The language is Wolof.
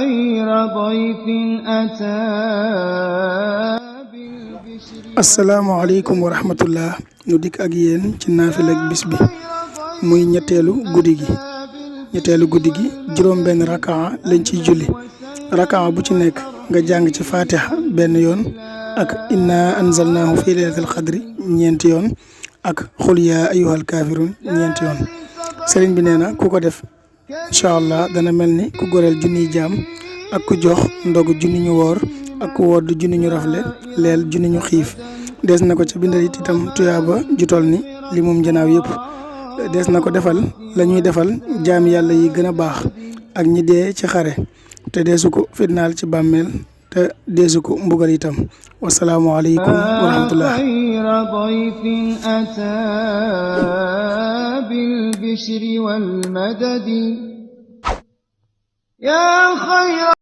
خير ضيف أتى asalaamaaleykum wa rahmatullah ñu dikk ak yéen ci naafila ak bis bi muy ñetteelu guddi gi juróom benn rakaa lañ ciy julli rakaa bu ci nekk nga jàng ci fatiha benn yoon ak inna anzalnaahu fi laylatil qadri ñeenti yoon ak xul yaa ayyuhal kaafiruun ñeenti yoon sëriñ bi nee na ku ko def incha allah dana mel ni ku goreel junniy jaam ak ku jox ndogu junni ñu woor ak ku wodd junni ñu rafle leel junni ñu xiif des na ko ca bindal it itam tuyaaba ju tol ni li moom janaaw yëpp des na ko defal la ñuy defal jaam yàlla yi gën a baax ak ñi dee ci xare te deesu ko fitnaal ci bàmmeel te deesu ko mbugal itam wasalaamualeykum wa rahmatullah خير ضيف أتى بالبشر والمدد يا خير